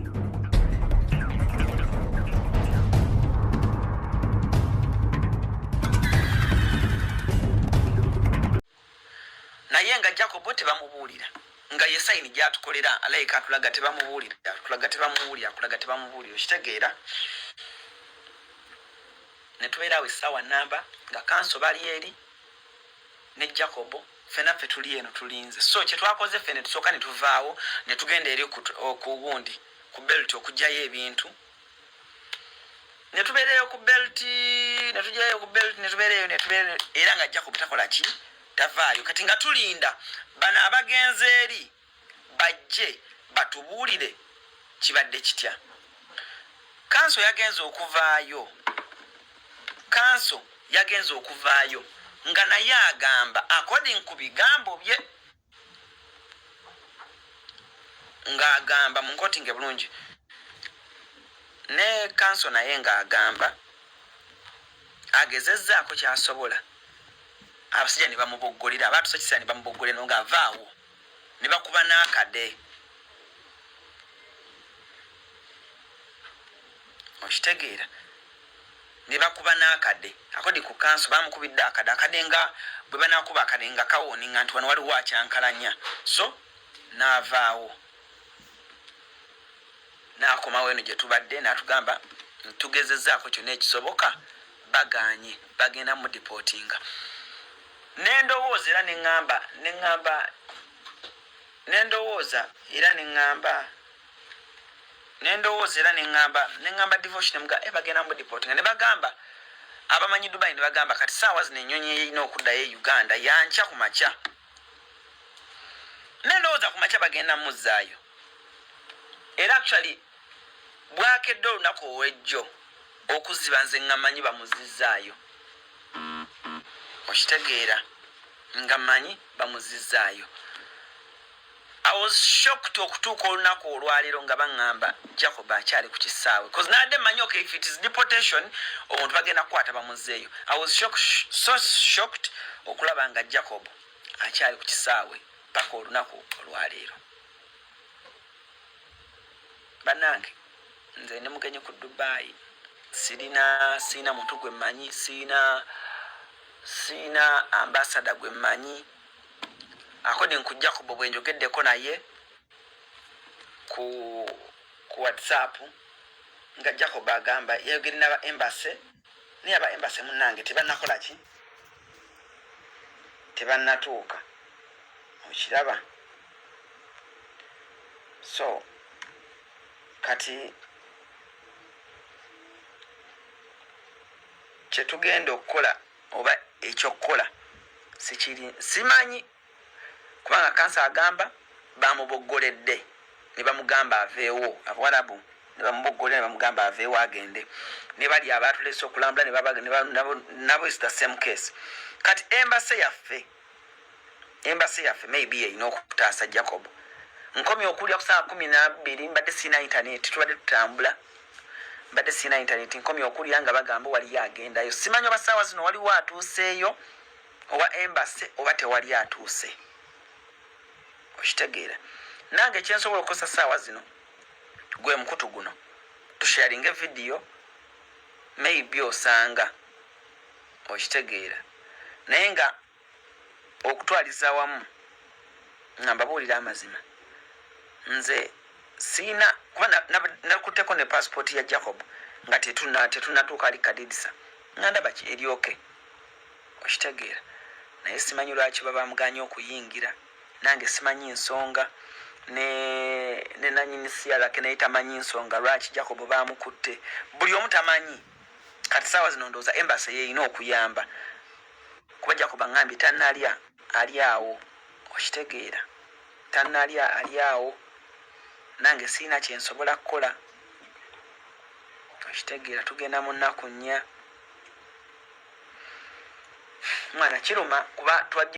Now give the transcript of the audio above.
Naye nga Jacob tebamubuulira, nga ye sign gyatukolera, alayika atulaga tebamubuulira, atulaga tebamubuulira, akulaga tebamubuulira. Okitegeera? Ne tubeeraawo essaawa namba nga kanso bali eri ne Jacob, ffena ffe tuli eno tulinze. So kyetwakoze ffe, ne tusooka ne tuvaawo ne tugenda eri ku gundi, ku belt, okugyayo ebintu, ne tubeereyo ku belt, ne tugyayo ku belt, ne tubeereyo, ne tubeereyo, era nga Jacob takola ki? Tavaayo. Kati nga tulinda bano abagenze eri bajje batubuulire kibadde kitya. Kanso yagenze okuvaayo, kanso yagenze okuvaayo nga naye agamba, according ku bigambo bye, ng'agamba mu nkotinge bulungi ne kanso, naye ng'agamba agezezzaako kyasobola, abasajja ne bamuboggolera, abaatusa kiseera ne bamuboggolera, no ng'avaawo ne bakuba n'akade. Okitegeera? Ne bakuba n'akade. According ku kanso, bamukubidde akade, akade nga bwe banakuba akade nga kawarninga nti wano waliwo akyankalanya. So n'avaawo n'akomawo eno gye tubadde, n'atugamba, "Tugezezzaako kyonna ekisoboka, baganye, bagenda mudeportinga." Nendowooza era neŋŋamba, nendowooza era neŋŋamba, nendowooza era neŋŋamba Devotion muga e bagenda mudeportinga. Ne bagamba abamanyi Dubai, ne bagamba kati saawa zino ennyonyi erina okuddayo e Uganda yankya ku makya. Nendowooza ku makya bagenda muzzaayo. Era actually bwakedde olunaku olwejjo okuziba, nze nga mmanyi bamuzizzaayo. Okitegeera? Nga mmanyi bamuzizzaayo. I was shocked okutuuka olunaku olwaleero nga baŋŋamba Jacob akyali ku kisaawe, 'cause nadde mmanyi, okay, if it is deportation, omuntu bagenda kukwata bamuzzeeyo. I was shocked, so shocked okulaba nga Jacob akyali ku kisaawe paka olunaku olwaleero. Bannange, nze ndi mugenyi ku Dubai. Sirina muntu gwe mmanyi, siina ambassador gwe mmanyi. According ku Jacob bwe njogeddeko naye ku WhatsApp, nga Jacob agamba yayogere naba embassy, naye aba embassy, munnange, tebannakola ki? Tebannatuuka. Okiraba? So kati kyetugenda okukola oba ekyokukola sikiri, simanyi, kubanga kansa agamba bamuboggoledde ne bamugamba aveewo. Abawarabu ne bamuboggolera ne bamugamba aveewo agende, ne bali abatulese okulambula nabo is the same case. Kati embassy yaffe, embassy yaffe maybe erina okutaasa Jacob. Nkomye okulya ku saa 12, mbadde siina internet, tubadde tutambula, mbadde siina internet. Nkomye okulya nga bagamba waliyo agendayo. Simanyi oba saawa zino waliwo atuuseeyo owa embassy oba tewali atuuse. Okitegeera? Nange ekyensobola okukozesa saawa zino gwe mukutu guno, tusharinga evidiyo, maybe osanga. Okitegeera? Naye nga okutwaliza awamu, nga mbabuulira amazima, nze siina, kuba nakutteko ne passport ya Jacob nga tetunatuuka ali kadidisa, nga ndaba ki eryoke. Okitegeera? Naye simanyi lwaki babamuganye okuyingira. Nange simanyi nsonga, ne nanyini siyalake naye tamanyi nsonga lwaki Jacob bamukutte. Buli omu tamanyi. Kati saawa zino ndowooza embassy yeerina okuyamba, kuba Jacob aŋŋambye tannalya, ali awo. Okitegeera? Tannalya, ali awo. Nange siina kyensobola kukola. Okitegeera? Tugenda mu nnaku 4. Mwana, kiruma kuba twajja.